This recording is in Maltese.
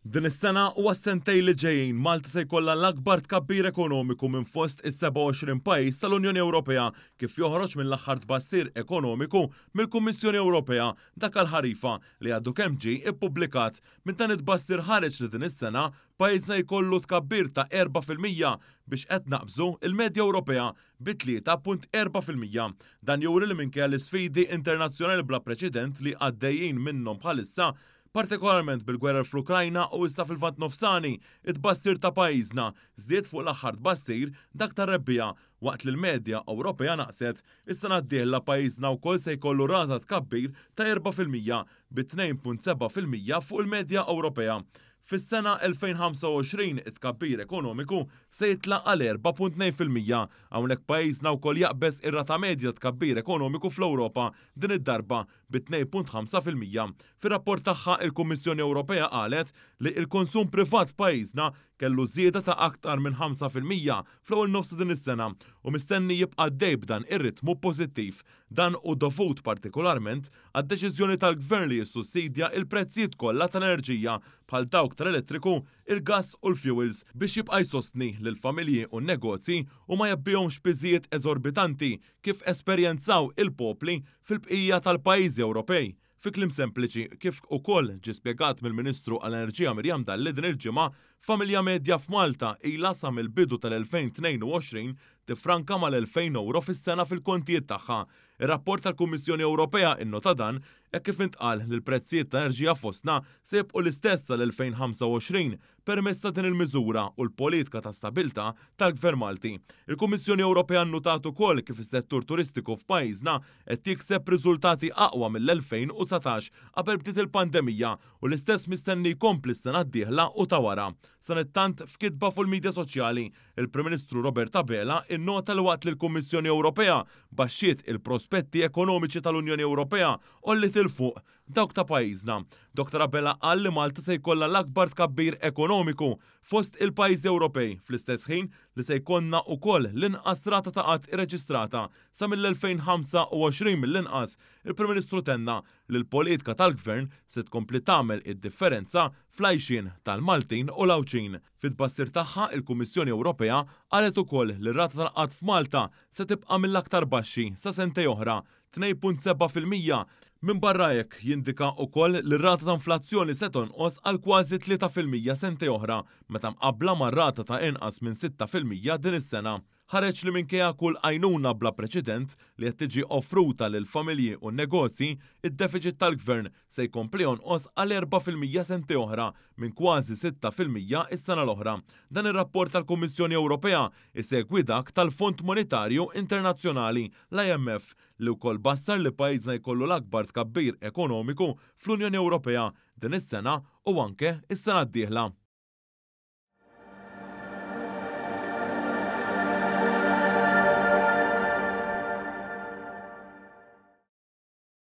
Din is-sena u għas-sentejn li ġejjin Malta se jkollha l-akbar tkabbir ekonomiku minn fost is-27 pajjiż tal-Unjoni Ewropea kif joħroġ mill-aħħar tbassir ekonomiku mill-Kummissjoni Ewropea dak għall-ħarifa li għadu kemm ġie ippubblikat. Minn dan it-tbassir ħareġ li din is-sena pajjiżna jkollu tkabbir ta' 4% biex qed naqbżu l-medja Ewropea bi 3.4%. Dan juri li minkejja l-isfidi internazzjonali bla preċedent li għaddejjin minnhom bħalissa, partikolarment bil-gwerer fl-Ukrajna u issa fil-Lvant Nofsani, it-tbassir ta' pajjiżna żdied fuq l-aħħar tbassir, dak tar-rebbiegħa, waqt li l-medja Ewropea naqset. Is-sena d-dieħla pajjiżna wkoll se jkollu rata tkabbir ta' 4%, bi 2.7% fuq il-medja Ewropea. Fis-sena 2025 it-tkabbir ekonomiku se jitla' għal 4.2%. Hawnhekk pajjiżna wkoll jaqbeż ir-rata medja ta' tkabbir ekonomiku fl-Ewropa, din id-darba bi 2.5%. Fir-rapport tagħha, il-Kummissjoni Ewropea qalet li l-konsum privat f'pajjiżna kellu żieda ta' aktar minn 5% fl-ewwel nofs ta' din is-sena u mistenni jibqa' għaddej b'dan ir-ritmu pożittiv. Dan hu dovut partikolarment għad-deċiżjoni tal-Gvern li jissussidja l-prezzijiet kollha tal-enerġija, bħal dawk tal-elettriku, il-gass u l-fjuwils, biex jibqa' jsostni lill-familji u n-negozji u ma jgħabbihomx piżijiet eżorbitanti kif esperjenzaw il-popli fil-bqija tal-pajjiżi Ewropej. Fi kliem sempliċi, kif ukoll ġie spjegat mill-Ministru għall-Enerġija Miriam Dalli din il-ġimgħa, familja medja f'Malta ilha sa mill-bidu tal-2022 tiffranka mal-2,000 ewro fis-sena fil-kontijiet tagħha. Ir-rapport tal-Kummissjoni Ewropea innota dan hekk kif intqal li l-prezzijiet tal-enerġija fostna se jibqgħu l-istess sal-2025 permezz ta' din il-miżura u l-politika ta' stabilità tal-Gvern Malti. Il-Kummissjoni Ewropea nnutat ukoll kif is-settur turistiku f'pajjiżna qed jikseb riżultati aqwa mill-2019 qabel bdiet il-pandemija u l-istess mistenni jkompli s-sena d-dieħla u ta' wara. Sanittant, f'kitba fuq il-midja soċjali, il-Prim Ministru Robert Abela nnota li waqt li l-Kummissjoni Ewropea baxxiet il-prospetti ekonomiċi tal-Unjoni Ewropea għolliet 'il fuq dawk ta' pajjiżna. Dottor Abela qal li Malta se jkollha l-akbar tkabbir ekonomiku fost il-pajjiżi Ewropej fl-istess ħin li se jkollna wkoll l-inqas rata ta' qgħad irreġistrata sa mill-2025 mill-inqas. Il-Prim Ministru tenna li l-politika tal-Gvern se tkompli tagħmel id-differenza fl-għajxien tal-Maltin u l-Għawdxin. Fit-tbassir tagħha, il-Kummissjoni Ewropea qalet ukoll li r-rata tal-qgħad f'Malta se tibqa' mill-aktar baxxi sa sentejn oħra, 2.7%. Minbarra hekk, jindika ukoll li r-rata ta' inflazzjoni se tonqos għal kważi 3% sentejn oħra meta mqabbla ma' rata ta' inqas minn 6% din is-sena. Ħareġ li minkejja kull għajnuna bla preċedent li qed tiġi offruta lill-familji u n-negozji, id-defiċit tal-Gvern se jkompli jonqos għal 4% sentejn oħra minn kważi 6% is-sena l-oħra. Dan ir-rapport tal-Kummissjoni Ewropea isegwi dak tal-Fond Monetarju Internazzjonali, l-IMF, li wkoll bassar li pajjiżna jkollu l-akbar tkabbir ekonomiku fl-Unjoni Ewropea din is-sena u anke s-sena d-dieħla.